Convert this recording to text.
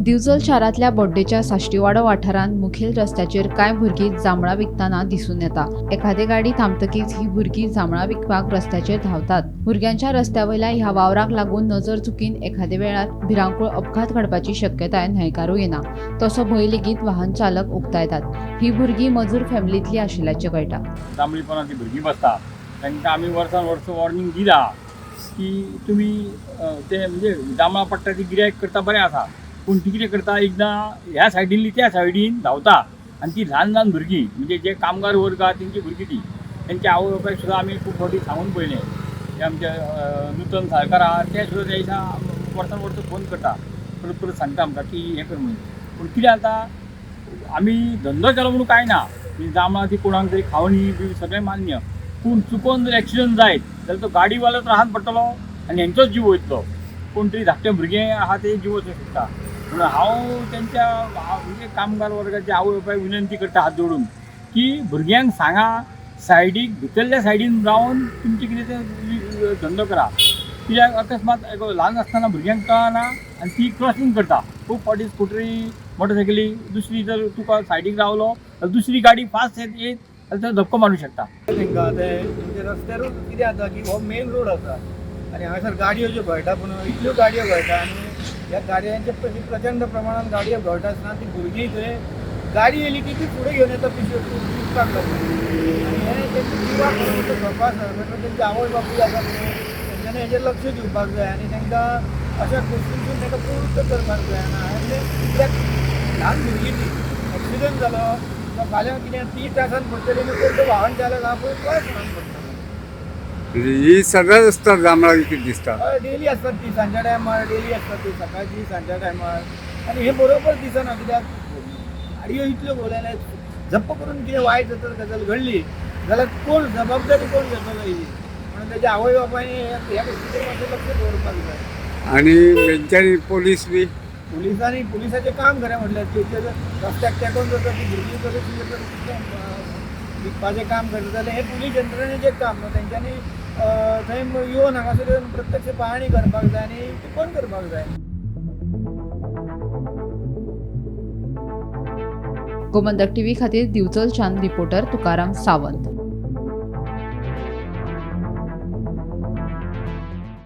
दिवचल शारांतल्या बोड्डेच्या साश्टीवाडो वाठारांत मुखेल रस्त्याचेर कांय भुरगीं जांबळां विकतना दिसून येता. एखादी गाडी थांबतकीच ही भुरगीं जांबळां विकपाक रस्त्याचेर धांवतात. भुरग्यांच्या रस्त्या वयल्या ह्या वावराक लागून नजर चुकीन एखादे वेळार भिरांकूळ अपघात घडपाची शक्यताय न्हयकारूं येना. तसो भंय लेगीत वाहन चालक उक्तायतात. ही भुरगीं मजूर फॅमिलींतली आशिल्ल्याचें कळटा. जांबळीपणां ती भुरगीं बसता तांकां आमी वर्सान वर्स वॉर्निंग दिला की तुमी ते म्हणजे जांबळां पडटा ती गिरायक करता बरें आसा, पूण ती कितें करता एकदां ह्या सायडीनली त्या सायडीन धांवता आनी ती ल्हान ल्हान भुरगीं म्हणजे जे कामगार वर्ग आहा तेंची भुरगीं ती तेंच्या आवय बापायक सुद्दां आमी खूब फावटी सांगून पळयलें. ते आमचे नूतन साळकार आहा ते सुद्दां त्या दिसा वर्सान वर्स फोन करता, परत परत सांगता आमकां की हें कर म्हणून. पूण कितें जाता आमी धंदो केलो म्हणून कांय ना, जांबळां ती कोणाक तरी खावणी बी सगळें मान्य, पूण चुकोन जर एक्सिडंट जायत जाल्यार तो गाडीवालो त्रासान पडटलो आनी हेंचोच जीव वयतलो. कोण तरी धाकटें भुरगें आहा तें जीव वचूंक शकता. म्हणून हांव तेंच्या म्हणजे कामगार वर्गाच्या आवय बापायक विनंती करता हात जोडून की भुरग्यांक सांगा सायडीक भितरल्या सायडीन रावन तुमचें कितें तें धंदो करा. कित्याक अकस्मात ल्हान आसतना भुरग्यांक कळना आनी ती क्रॉसींग करता. खूब फावटी स्कुटरी मोटरसायकली दुसरी जर तुका सायडीक रावलो जाल्यार दुसरी गाडी फास्ट येत जाल्यार धपको मारूंक शकता. तांकां ते रस्त्यारूच कितें जाता की हो मेन रोड आसा आनी हांगासर गाडयो ज्यो घोळटा पूण इतल्यो गाडयो घोळटा आनी ह्या गाडयांचे प्रचंड प्रमाणान गाडयो घोळटा आसतना ती भुरगीं थंय गाडी येयली की ती फुडें घेवन येता पिशव्यो विकपाक लागून आनी हें तेंच्या जिवाक खरें म्हणटा धोको आसा. म्हणटा तेंचे आवय बापूय आसा तेंच्यांनी हेजेर लक्ष दिवपाक जाय आनी तांकां अशा गोश्टींसून तांकां प्रवृत्त करपाक जाय. आनी कित्याक ल्हान भुरगीं ती एक्सिडंट जालो फाल्यां कितें ती त्रासान पडटली आनी कोण तो वाहन चालक आहा पळय तोय त्रासान पडटलो. ही सदांच आसता जांबळां विकत दिसता. हय, डेली आसतात ती सांच्या टायमार डेली आसतात ती सकाळची सांच्या टायमार. आनी हे बरोबर दिसना कित्याक गाडयो इतल्यो घोवल्यात झप्प करून कितें वायट जर गजाल घडली जाल्यार कोण जबाबदारी कोण घेतलो ही, म्हणून तेच्या आवय बापायनी ह्या गोश्टीचेर मातशें लक्ष दवरपाक जाय. आनी तेंच्यांनी पोलीस बी पुलिसांनी पुलिसाचें काम खरें म्हटल्यार ते रस्त्याक तेंकोन जर ती भुरगीं जर विकपाचें काम करता जाल्यार हें पुलीस यंत्रणेचें काम न्हू. तेंच्यांनी थंय येवन हांगासर येवन प्रत्यक्ष पाहणी करपाक जाय आनी ती बंद करपाक जाय. गोमंतक टीव्ही खातीर दिवचलच्यान रिपोर्टर तुकाराम सावंत.